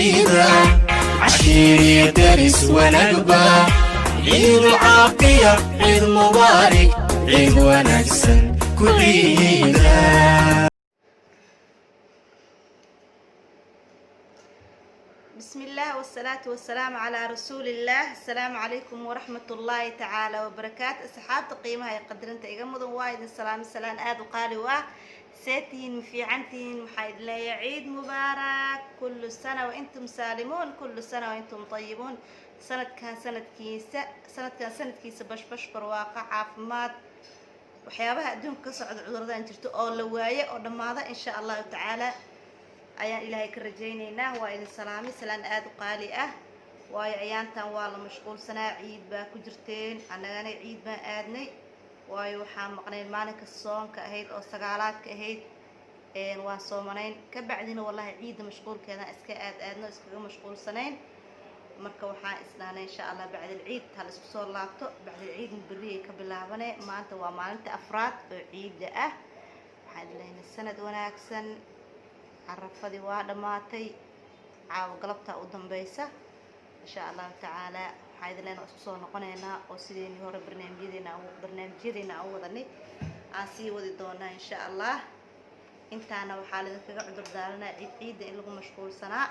Ciida cashiiriyo deris wanaagba, Ciidul Caafiya, Ciid Mubaarig, ciid wanaagsan ku ciida. بسم الله والصلاة والسلام على رسول الله. السلام عليكم ورحمة الله تعالى وبركاته. Asxaabta qiimaha iyo qadarinta iga mudan, waa idin salaami, salaan aada u qaali u ah. See tihiin? Ma fiicantihiin? Waxaa idin leeyahay ciid mubaarak. كل سنة وأنتم سالمون، كل سنة وأنتم طيبون. Sanadkan sanadkiisa, sanadkan sanadkiisa bashbash, barwaaqo, caafimaad, waxyaabaha adduunka ka socda, cuduradan jirto oo la waaye oo dhammaada, insha Allahu tacaala ayaan Ilaahay ka rajaynaynaa. Waa idin salaamay salaan aada u qaali ah, waayo ayaantan waa la mashquulsanaa, ciid baa ku jirteen, annagana ciid baan aadnay, waayo waxaan maqnayn maalinka soonka ahayd oo sagaalaadka ahayd, waan soomanayn. Ka bacdina wallahi ciidda mashquulkeedaan iska aad aadno, iskaga mashquulsanayn. Marka waxaan isdhaanay, insha Allah bacdil ciid ha la isku soo laabto. Bacdil ciidna berriyay ka bilaabane. Maanta waa maalinta afraad oo ciidda ah. Waxaan idin leeyahay sanad wanaagsan. Carafadii waa dhammaatay, caawo galabtaa u dambeysa, insha Allahu tacaala. Waxaan idin leenahay isku soo noqoneynaa oo sideenii hore barnaamijyadeena aan u wadanay aan sii wadi doonaa, insha Allah. Intaana waxaa lidinkaga cudur daaranaa ciid, ciidda in lagu mashquulsanaa.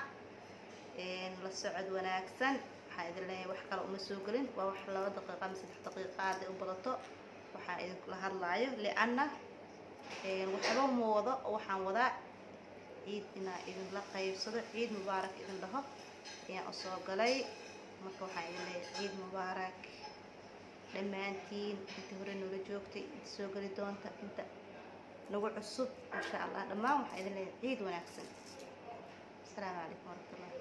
La socod wanaagsan. Waxaan idin leeyahay wax kale uma soo gelin, waa wax 2 daqiiqa ama 3 daqiiqa aad u badato waxaa idinkula hadlaayo, lianna waxba ma wado. Waxaan wadaa ciid inaa idinla qaybsado, ciid mubaarak idin dhaho ayaan usoo galay. Marka waxaan idin leeyahay ciid mubaarak dhammaantiin, inta hore noola joogtay, inta soo geli doonta, inta nagu cusub, insha Allah dhammaan waxaan idin leeyahay ciid wanaagsan. Asalaamu calaykum waraxmatullah.